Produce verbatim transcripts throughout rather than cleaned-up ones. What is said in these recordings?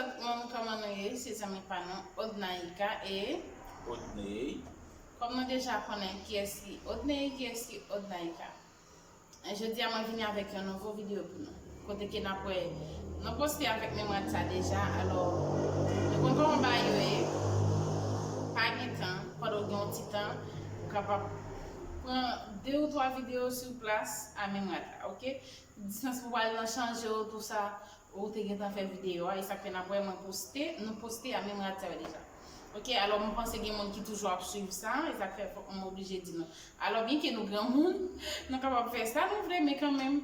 Tout moun, kòman nou ye? Se zanmi pa nou, Odnaïka e Odney. Kòm nou deja konnen kiyès ki Odney, kiyès ki Odnaïka. E jodi a, mwen vini avèk yon nouvo videyo pou nou. Kote ke n ap wè, nou poste avèk Memrad sa deja, alò, nou konn kòman bagay yo ye. Pa gen tan, pandan w gen yon ti tan, ou kapab pran de ou twa videyo sou plas a Memrad la, oke? Distans pou pral nan chanje w, tou sa, ou te gentan fè videyo a, e sa k fè n ap wè mwen poste, nou poste a Memrad sa yo deja. Oke, alò, mwen panse gen moun ki toujou ap swiv sa, e sa k fè fòk mwen oblije di nou. Alò, byenke nou granmoun, nou kapab fè sa nou vle, men kanmenm,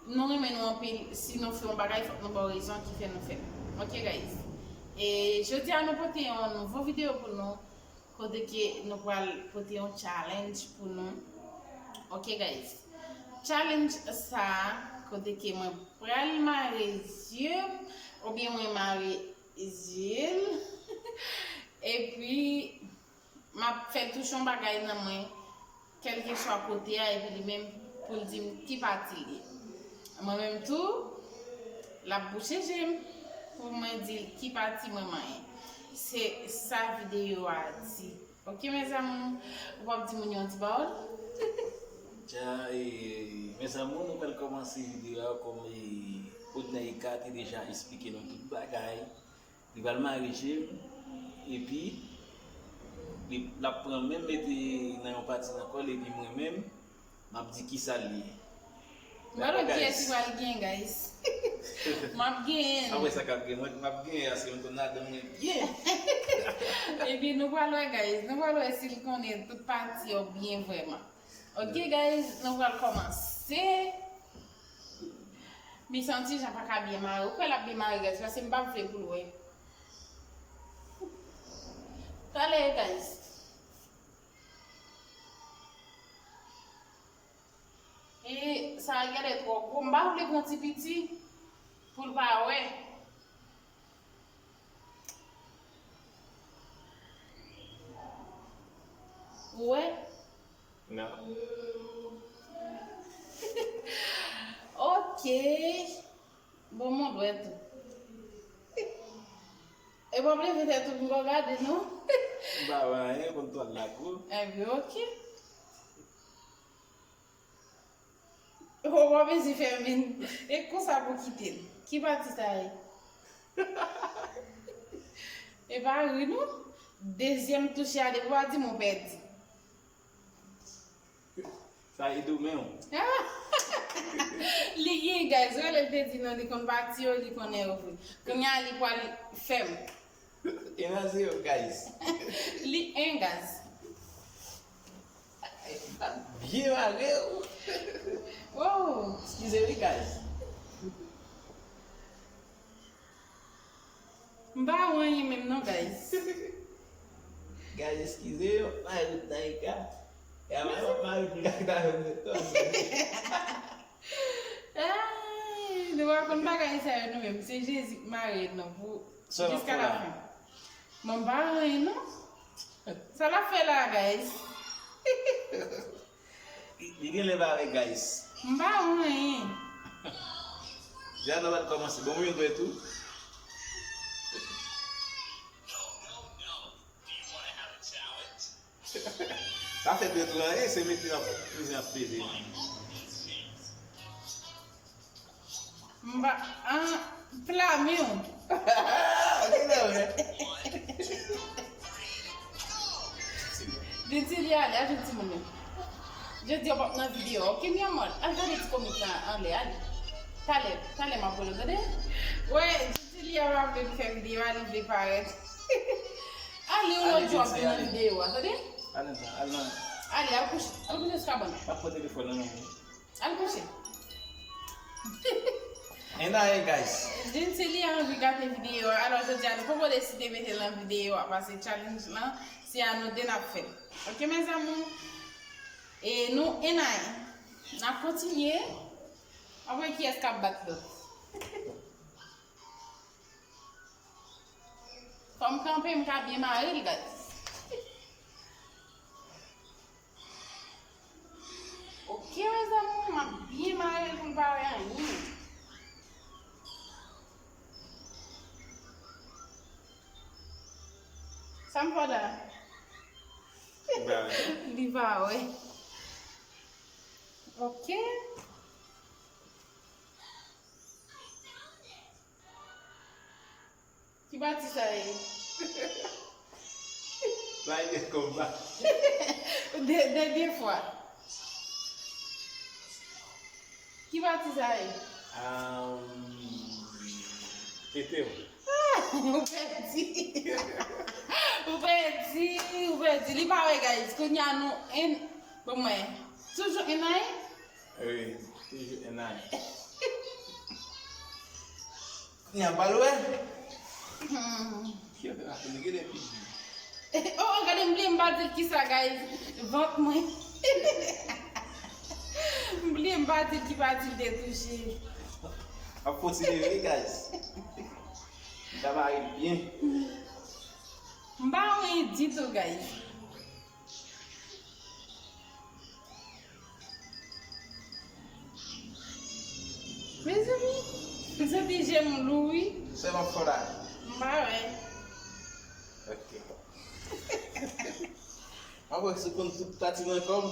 nou renmen nou anpil, si nou fè yon bagay, fòk nou ba w rezon ki fè nou fè l. Oke, guys. E jodi a, nou pote yon nouvo videyo pou nou, kote ke nou pral pote yon challenge pou nou. Oke, guys. Challenge sa, kote ke mwen pral mare zye m, oubyen mwen mare zye l. Epi, m ap fè l touche yon bagay nan mwen, kèlkeswa kote a, epi li menm pou l di m ki pati l ye. Mwen menm tou, l ap bouche je m pou mwen di l ki pati mwen manyen. Se sa videyo a di. Oke, mes amours, ou p ap di moun yo yon ti pawòl? Dja, e, mes amours, nou pral kòmanse videyo a kòm, e, Odnaïka te deja esplike nou tout bagay. Li pral mare je m, epi li, l ap pran menm mete nan yon pati nan kò l, epi mwen menm, m ap di kisa l ye. M pa wè kiyès ki pral gen, guys. M ap genyen. Apre sa k ap gen, mwen, m ap genyen, paske m konn ladan mwen byen. Epi nou pral wè, guys. Nou pral wè si l konnen tout pati yo byen vrèman. Ok, guys, nou pral kòmanse. Miss Antijan pa ka byen mare. Ou kwè l ap byen mare, guys, paske m pa vle pou l wè. Talè, guys. E sa a genlè twò gwo. M pa vle pran ti piti pou l pa wè. Ou wè? Non. Ok. Bon, mwen dwèt ou. E pa vle fè tèt ou pou gade, non? M pa wè anyen, konn twal la gwo. Ebyen, ok. Ou pa bezwen fèmen. E konsa pou kite l. Ki pati sa ye? E pa ri, non. Dezyèm touche a, depi w pa di m ou pèdi. Sa e domen w. Li gen, guys. Wè lè l te di non, li konn pati yo, li konnen yo vre. Kounye a, li pral fè m. Enraze yo, guys. Li en gaz. Byen mare w. Oh. Eskize wi, guys. M pa wè anyen menm non, guys. Guys, eskize, yo pa wout nan eka. E a mwen, mwen pa wout nan eka, mwen pa wout nan eka. Ay, nou pa konn bagay sa yo nou menm. Se Jezi k mare nou pou jiska la fen. Mwen m pa wè anyen non. Sa l ap fè la, guys? Li genlè pa wè, guys. M pa wè anyen. Deja nou pral kòmanse. Bon, mwen dwèt ou. Sa fè dwèt ou anyen, se mete ap plizyè ap pede. M pa, an, plame w. Genlè wè. Di ti li ale, al jwenn timoun yo. Jodi a w p ap nan videyo a, ok, mi amor? Al gade ti komik la anlè, ale. Talè, talè m ap rele w, tande? Wè, di ti li a pa vle pou fè videyo a, li vle parèt. Ale, yon lòt jou w ap vin nan videyo a, tande? Ale, al nan. Ale, al kouche, al kouche sou kabann. M ap pran telefòn nan men w. Al kouche. Anyen, guys. Jenn se li anvi gate videyo a. Alò, jodi a, nou poko deside mete l nan videyo a, paske challenge lan, se a nou de n ap fè l. Ok, mes amours? E nou, anyen. N ap kontinye. N ap wè kiyès k ap bat lòt. Fò m kanpe, m ka byen mare l, guys. Ok, mes amours, m ap byen mare l pou l pa wè anyen. Sa m fè w la? Li pa wè. Ok. Ki pati sa ye? Bay de konba. De, de byen fwa. Ki pati sa ye? Um, tete w. Ah, ou pèdi. Ou pèdi, ou pèdi. Li pa wè, guys. Kounye a nou en, bon, mwen. Toujou en ay? Wi, toujou en ay. Kounye a, pa l wè? Hmm. Kiyès la, kounye a, gen de figi. Oh, oh, gade, m bliye m pa di l kisa, guys. Vant mwen. M bliye m pa di l ki pati l te touche. Ap kontinye, wi, guys. M ta mare l byen. M pa wè anyen ditou, guys. Mezanmi, m santi je m lou, wi. Sa w ap fè la? M pa wè. Ok. Mwen wè si w konn tout pati nan kò m.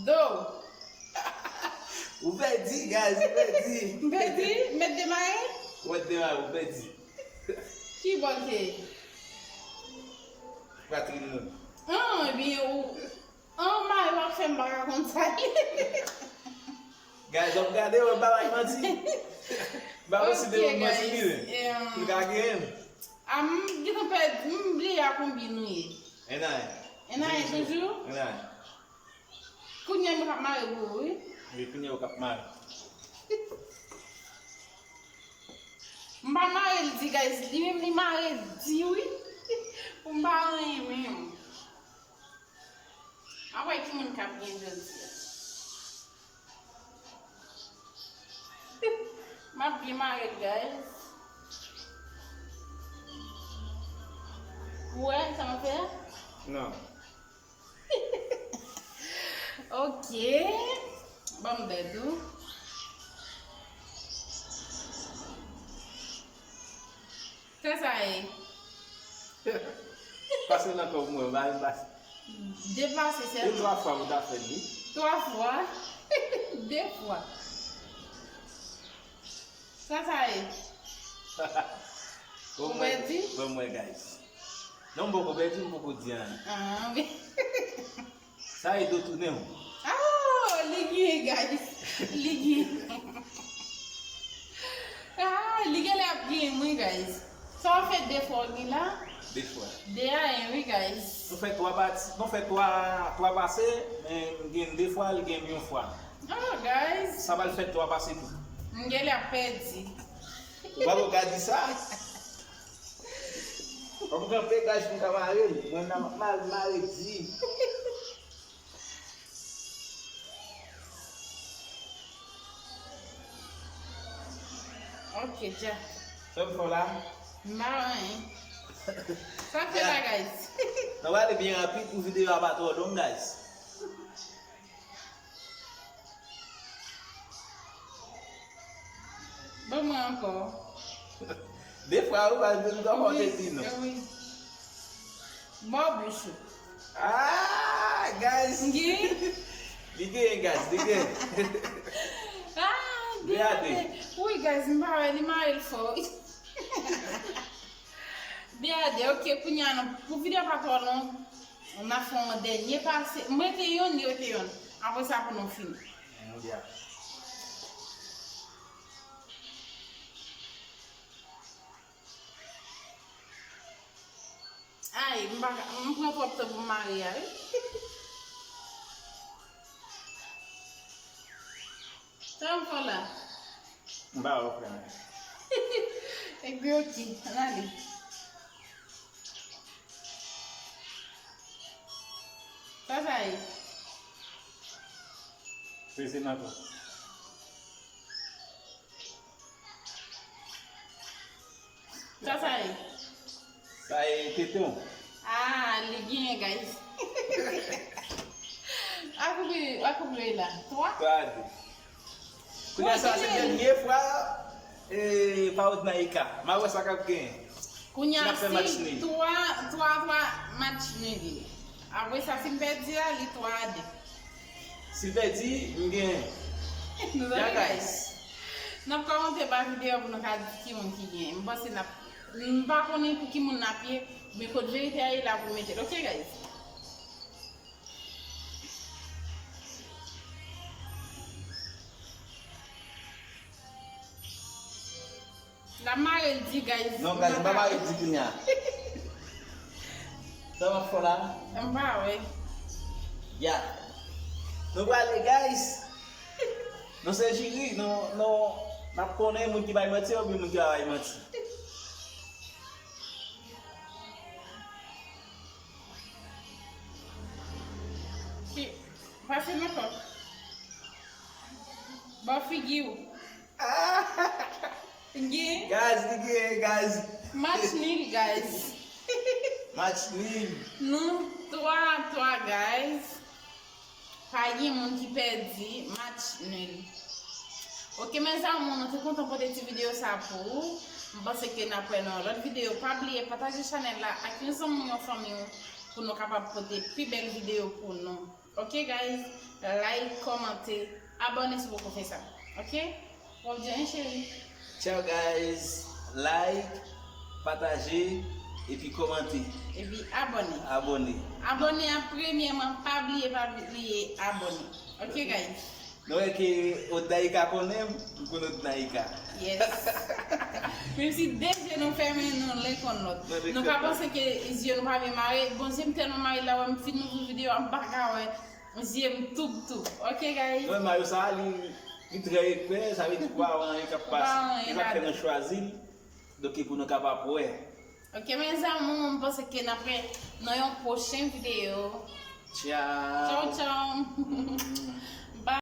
Do. Ou pèdi, guys, ou pèdi. M pèdi? M mèt demare? Ou mèt demare, ou pèdi. Ki bò l te ye? Pwatrin mwen. An, ebyen, ou, an, mari w ap fè m pa ka konn sa l ye. Guys, w ap gade, w ap ba w manti. M pa konsidere w manti li menm. Pou l ka genyen m. A, m gentan pèdi, m bliye a konbyen nou ye. En ay. En ay toujou? En ay. Kounye a m k ap mare pou ou, wi. Wi, kounye a ou k ap mare. M pa mare l di, guys, li menm li mare l di, wi. Pou m pa anyen menm. A wè ki moun k ap gen jodi a. M ap byen mare l, guys. Ou wè sa m ap fè a? Non. Ok. Ban m dèd ou. Sa sa ye? Pase nan kò mwen, ba m pase. Deplase sèlman. E twa fwa m ta fè l, wi. Twa fwa? De fwa. Sa sa ye? Ou pèdi? Ban m wè, guys. Non, m poko pèdi, m poko di anyen. Ah, wi. Sa e do tounen w. Oh, li gen, guys. Li gen. Ah, li genlè ap gen, wi, guys. Sa w fè de fwa w gen la? De fwa. De a en, wi, guys. Nou fè twa pati, nou fè twa, twa pase, men m gen de fwa, li gen yon fwa. Oh, guys. Sa pral fè twa pase tou. M genlè ap pèdi. Ou pa ka di sa. Fò m kanpe, guys, pou m ka mare l. Mwen nan mal mare di. Ok, dja. Sa m fè la? M pa wè anyen. Sa fè la, guys? Nou prale byen rapid pou videyo a pa twò long, guys. Ban mwen ankò. De fwa, ou pa vin ankò, te di non. Wi, wi. Bò bouch ou. Ah, guys. Li genyen, guys, li genyen. Ah, de a de. Wi, guys, m pa wè, li mare l fò. De a de, ok, kounye a, non, pou videyo a pa twò long, n ap fè yon dènye pase. M rete youn, li rete youn. Apre sa, pou nou fini. Mm, yeah. Ay, m pa ka, m pran twòp tan pou m mare a, wi. Sa m fè w la? M pa wè w fè anyen. Ebyen, ok, ann ale. Sa sa ye? Peze nan kò. Sa sa ye? Sa ye tete w. Ah, li genyen, guys. A konbyen, a konbyen la? Twa? Twa a de. Kounye a sa se dènye fwa, e, Farouk nan eka. M a wè sa k ap genyen. Kounye a, si n ap fè match nil. Twa twa twa, match nil. Apre sa, si m pèdi a, li twa a de. Si l pèdi, m genyen. Nou Ya, tande, guys. N ap kòmante ba videyo pou nou ka di ki moun ki genyen. M panse n ap, m pa konnen pou ki moun n ap ye, men kot verite a ye la pou mete l. Ok, guys? L ap mare l di, guys. Non, guys, m pa mare di kounye a. Sa m ap fè la? M pa wè. Ya. Nou prale, guys. Nou se jiri, nou, nou, n ap konnen moun ki bay manti oubyen moun ki pa bay manti. Ki, pase nan kò. Bò figi w. Gen. Guys, li genyen, guys. Match nil, guys. Match nil. Nou twa a twa, guys. Pa gen moun ki pèdi, match nil. Ok, mes amours, nou te kontan pote ti videyo sa pou ou. M panse ke n ap wè nan yon lòt videyo. Pa bliye pataje chanèl la ak yon zanmi w, yon fanmi w, pou nou kapab pote pi bèl videyo pou nou. Ok, guys, like, kòmante, abòne si w poko fè sa. Ok? W ap di anyen, cheri? Ciao, guys. Like, pataje, epi kòmante. Epi abòne. Abòne. Abòne a premyèman, pa bliye, pa bliye abòne. Ok, guys? Nou wè ke Odnaika konnen m, m konn Odnaika. Yes. Menm si de je nou fèmen, nou len konn lòt. Nou ka panse ke zye nou pa byen mare. Bon, zye m tèlman mare la, wè m fin ouvri videyo a, m pa ka wè. Zye m toub toub. Ok, guys? Mwen, mayo sa, li, li trè epè, sa vle di pa anyen k ap pase. Li pa fè nou chwazi l. Donk, pou nou kapab wè. Ok, mes amours, m panse ke n ap wè nan yon pwochen videyo. Ciao. Ciao, ciao.